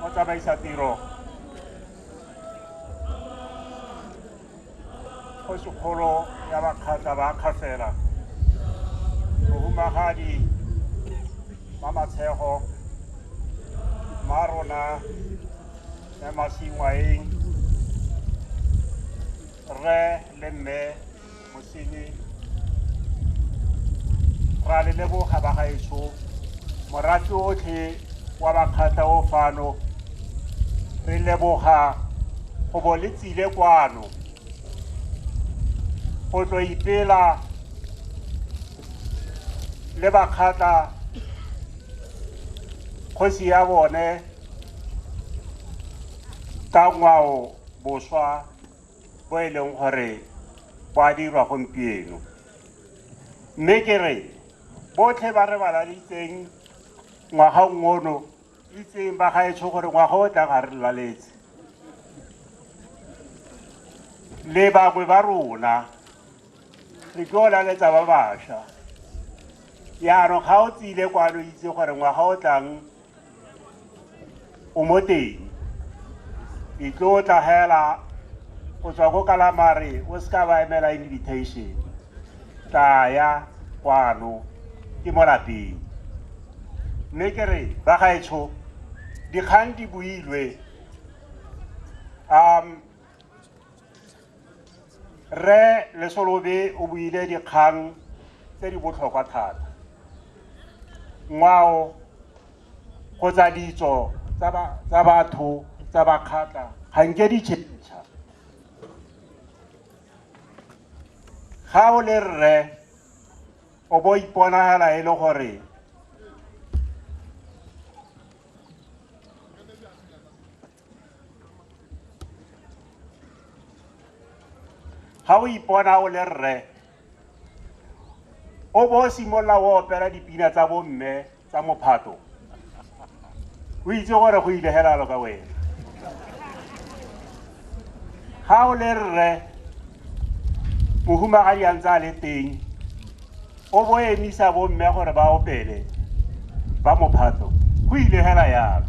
Motsamaisa tiro, Kgosikgolo ya Bakgatla ba Kgafela, Mohumagadi Mamatshego, Mmarona Mmasingwaeng, Rre le Mme Mosenyi, ra le leboga ba gaetsho, morafe otlhe wa Bakgatla o fano, re leboga go bo le tsile kwano go tlo ipela le Bakgatla kgosi ya bone ka ngwao boswa bo e leng gore bo a dirwa gompieno. Mme ke re botlhe ba re ba laditseng ngwaga ono, itseng ba gaetsho gore ngwaga o tlang ga re laletse. Le bangwe ba rona re tlo laletsa ba bašwa. Jaanong ga o tsile kwano itse gore ngwaga o tlang o mo teng. E tlo tla hela go tswa ko Kalamare, o seka ba emela invitation. Tlaya kwano ke mo lapeng. Mme ke re ba gaetsho, dikgang di builwe. Rre Lesolobe o buile dikgang tse di botlhokwa thata. Ngwao kgotsa ditso tsa batho tsa Bakgatla ga nke di tšhentšha. Ga o le rre o bo iponagala e le gore ga o ipona o le rre o bo o simolola o opela dipina tsa bomme tsa mophato, o itse gore go ile hela ka wena. Ga o le rre mohumagadi a ntse a le teng o bo emisa bomme gore ba opele ba mophato, go ile hela yalo.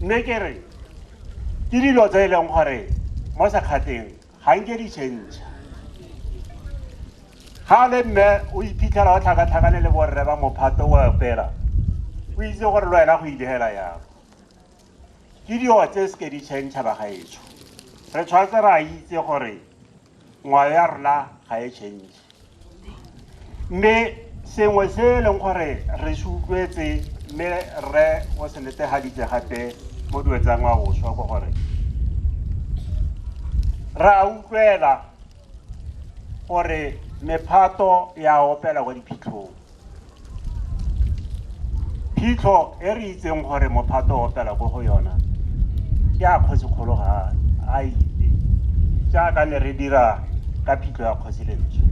Mme ke re ke dilo tse e leng gore mo sekgateng ga nke di tšhentšha. Ga le mme o iphitlhela o tlhakatlhakane le borre ba mophato o opela, o itse gore le wena go ile hela yalo. Ke dilo tse seke di tšhentšha ba gaetsho. Re tshwanetse ra itse gore ngwao ya rona ga e tšhentšhe. Mme sengwe se e leng gore re se utlwetse mme rre o se netefaditse gape mo dilo tsa ngwaoboswa ke gore re a utlwela gore mephato ya opela kwa diphitlhong. Phitlho e re itseng gore mophato o opela ko go yona ke a kgosikgolo ga a ile, jaaka ne re dira ka phitlho ya kgosi Lentswe.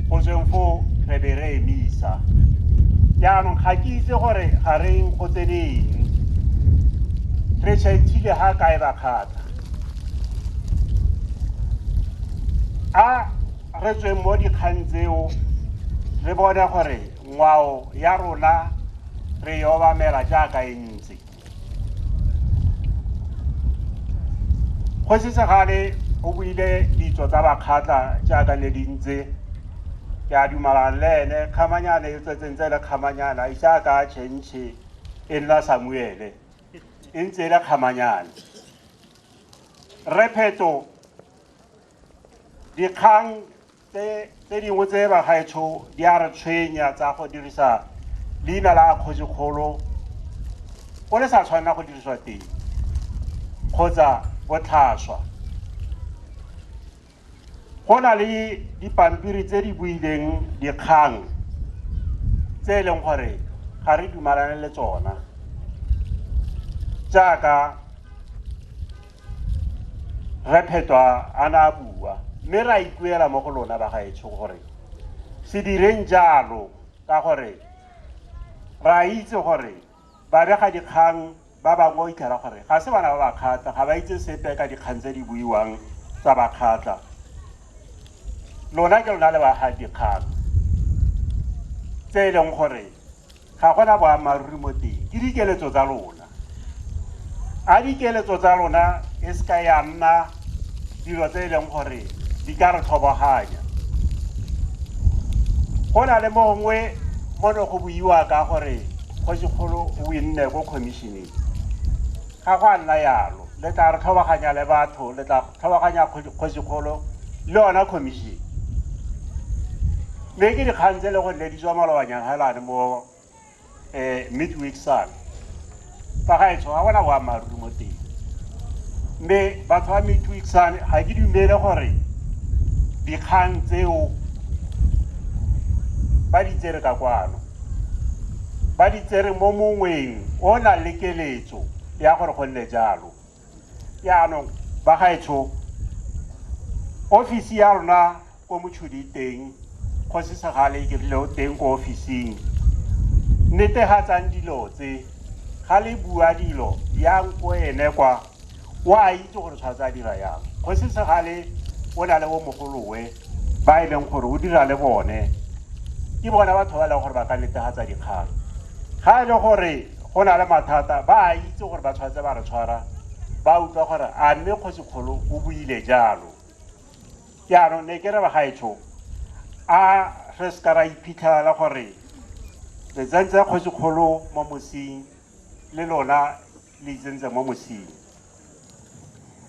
Go tsweng foo re be re emisa. Jaanong ga ke itse gore ga reng go tsene eng, re tšhentšhile ga kae Bakgatla. A re tsweng mo dikgang tseo re bone gore ngwao ya rona re e obamela jaaka e ntse. Kgosi Segale o buile ditso tsa Bakgatla jaaka ne di ntse. Ke a dumalana le ene, kgamanyane e tswetseng tse le kgamanyane, a ise a ka tšhentšhe e nna Samuele, e ntse e le kgamanyane. Rre Pheto, dikgang tse dingwe tse bagaetsho di a re tshwenya tsa go dirisa leina la kgosikgolo go le sa tshwanela go dirisiwa teng kgotsa botlhaswa. Go na le dipampiri tse di buileng dikgang tse e leng gore ga re dumalane le tsona, jaaka Rre Pheto a na a bua, mme re a ikuela mo go lona ba gaetsho gore se direng jalo, ka gore re a itse gore babegadikgang ba bangwe o itlhela gore ga se bana ba Bakgatla, ga ba itse sepe ka dikgang tse di buiwang tsa Bakgatla. Lona ke lona le babegadikgang tse e leng gore ga gona boammaaruri mo teng. Ke dikeletso tsa lona. A dikeletso tsa lona e se ka ya nna dilo tse e leng gore di ka re tlhoboganya. Go na le mongwe mo ne go buiwa ka gore kgosikgolo o winne ko commissioning. Ga go a nna yalo, le tla re tlhoboganya le batho, le tla tlhoboganya kgosikgolo le yona commission. Mme ke dikgang tse e le gore ne di tswa malobanyana helane mo midweek sun. Bagaetsho, ga gona boammaaruri mo teng. Mme batho ba midweek sun ga ke dumele gore dikgang tseo ba di tsere ka kwano. Ba di tsere mo mongweng o nang le keletso ya gore go nne jalo. Jaanong bagaetsho, ofisi ya rona ko Mochudi teng, Kgosi Segale ke rile o teng ko ofising. Netefatsang dilo tse, ga le bua dilo yang ko ene kwa, o a itse gore tshwanetse a dira yang. Kgosi Segale o na le bo mogolowe ba e leng gore o dira le bone, ke bona batho ba e leng gore ba ka netefatsa dikgang. Ga e le gore go na le mathata, ba a itse gore ba tshwanetse ba re tshwara, ba utlwa gore a mme kgosikgolo o buile jalo. Jaanong ne ke re bagaetsho, a re se ka ra iphitlhela gore re tsentse kgosikgolo mo mosing le lona le itsentse mo mosing.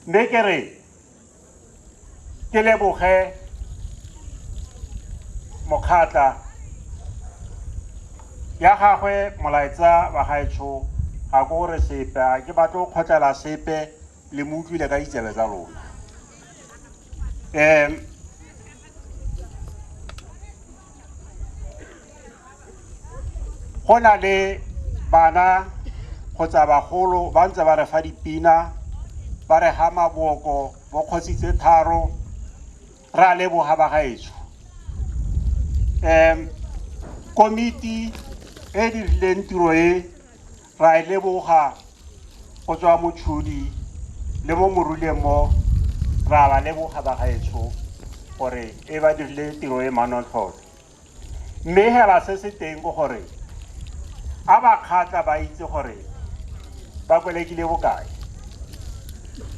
Mme ke re ke leboge mokgatla ya gagwe molaetsa bagaetsho, ga ko gore sepe, ga ke batle go kgotlela sepe, le mo utlwile ka ditsebe tsa lona. Go na le bana kgotsa bagolo ba ntse ba re fa dipina, ba re ga maboko bo kgosi tse tharo, re a leboga bagaetsho. Komiti e dirileng tiro e ra e leboga go tswa Mochudi le mo Moruleng mo, ra ba leboga bagaetsho gore e ba dirile tiro e manontlhotlho. Mme hela se se teng ke gore a ba kgatla ba itse gore ba kolekile bokae,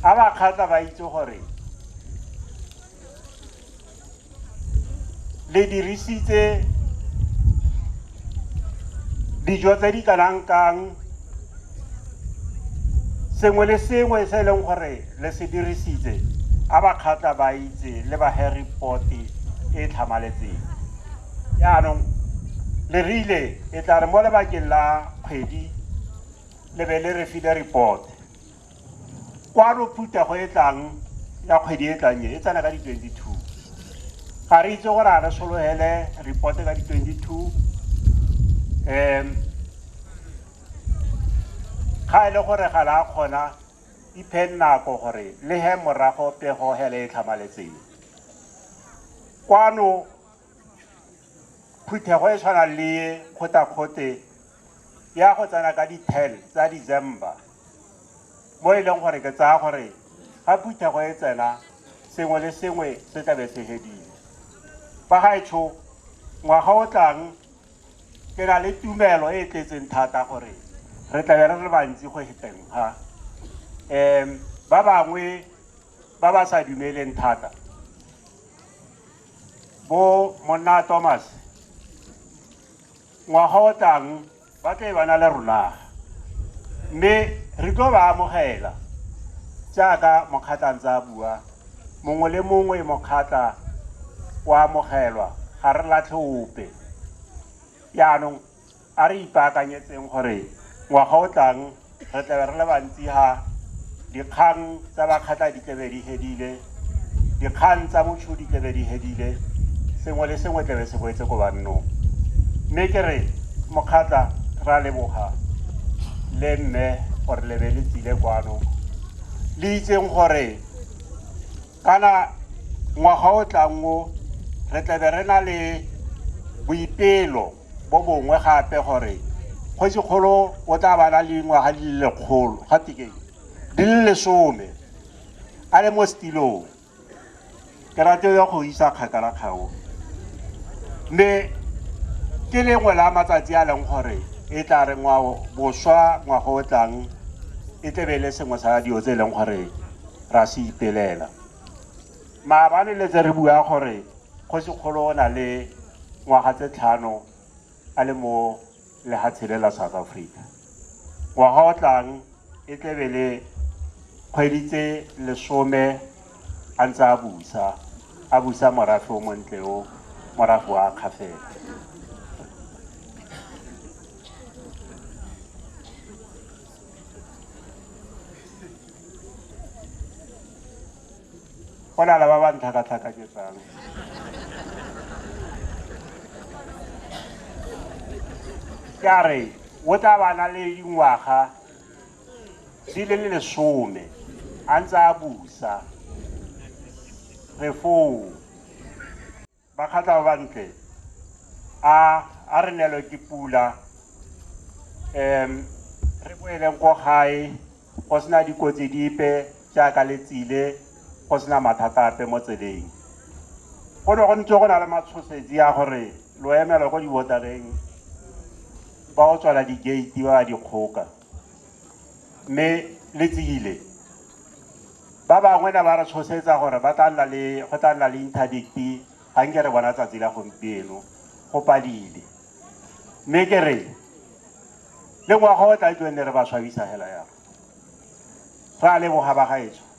a ba kgatla ba itse gore le dirisitse dijo tse di kanang kang, sengwe le sengwe se e leng gore le se dirisitse, a ba kgatla ba itse le ba Harry Potter e tlhamaletseng. Jaanong le rile e tla re mo lebakeng la kgwedi le be le re file report. Kwano phuthego e tlang ya kgwedi e tlang e tsena ka di-22. Ga re itse gore a re sologele report ka di-22. Ga e le gore ga la kgona, iphe nako gore le he morago pego hele e tlhamaletseng. Kwano phuthego e tshwanang le kgotakgote ya go tsena ka di-10 tsa December, mo e leng gore ke tsaya gore ga phuthego e tsena sengwe le sengwe se tla be se hedile. Bagaetsho, ngwaga o tlang ke na le tumelo e e tletseng thata gore re tla be re le bantsi go feteng ga. Ba bangwe ba ba sa dumeleng thata, bo monna Thomas, ngwaga o tlang ba tla ba na le rona, mme re tlo ba amogela jaaka mokgatla ntse a bua, mongwe le mongwe mokgatla o amogelwa, ga re latlhe ope. Jaanong a re ipaakanyetseng gore ngwaga o tlang re tla be re le bantsi ga dikgang tsa bakgatla di tlabe di hedile, dikgang tsa motho di tlabe di hedile, sengwe le sengwe tlabe se boetse ko bannong. Mme ke re mokgatla ra leboga le mme gore le be le tsile kwano, le itseng gore kana ngwaga o tlang o re tlabe re na le boipelo bo bongwe gape gore kgosikgolo o tla ba na le dingwaga di le lekgolo, ga tekeng di le 10 a le mo setilong. Ke rate ya go isa kgakala kgao, mme ke lengwe la matsatsi a leng gore E tla re ngwao boswa ngwaga o tlang e tlebe le sengwe sa dilo tse e leng gore ra se ipelela. Maabane le tse re bua gore kgosikgolo o na le ngwaga tse 5 a le mo lehatshe le la South Africa. Ngwaga o tlang e tlebe le kgwedi tse 10 a ntse a busa, a busa morafe o montle o, morafe wa Kgafela. Go na le ba ba ntlhakatlhakanyetsang. Ke a re o tla ba na le dingwaga di le 10 a ntse a busa. Re foo. Bakgatla ba bantle a re neelwe ke pula, re boeleng ko gae go sena dikotsi dipe jaaka letsile, go sena mathata ape mo tseleng. Go ne go ntse go na le matshosetsi a gore lo emelwa ko dibotareng ba o tswala di-gate ba dikgoka, mme le tsile. Ba bangwe ne ba re tshosetsa gore ba tla nna le, go tla nna le interdict ga nke re bona tsatsi la gompieno, go padile. Mme ke re le ngwaga o tla tsweng re ba swabisa hela yalo. Re a leboga ba gaetsho.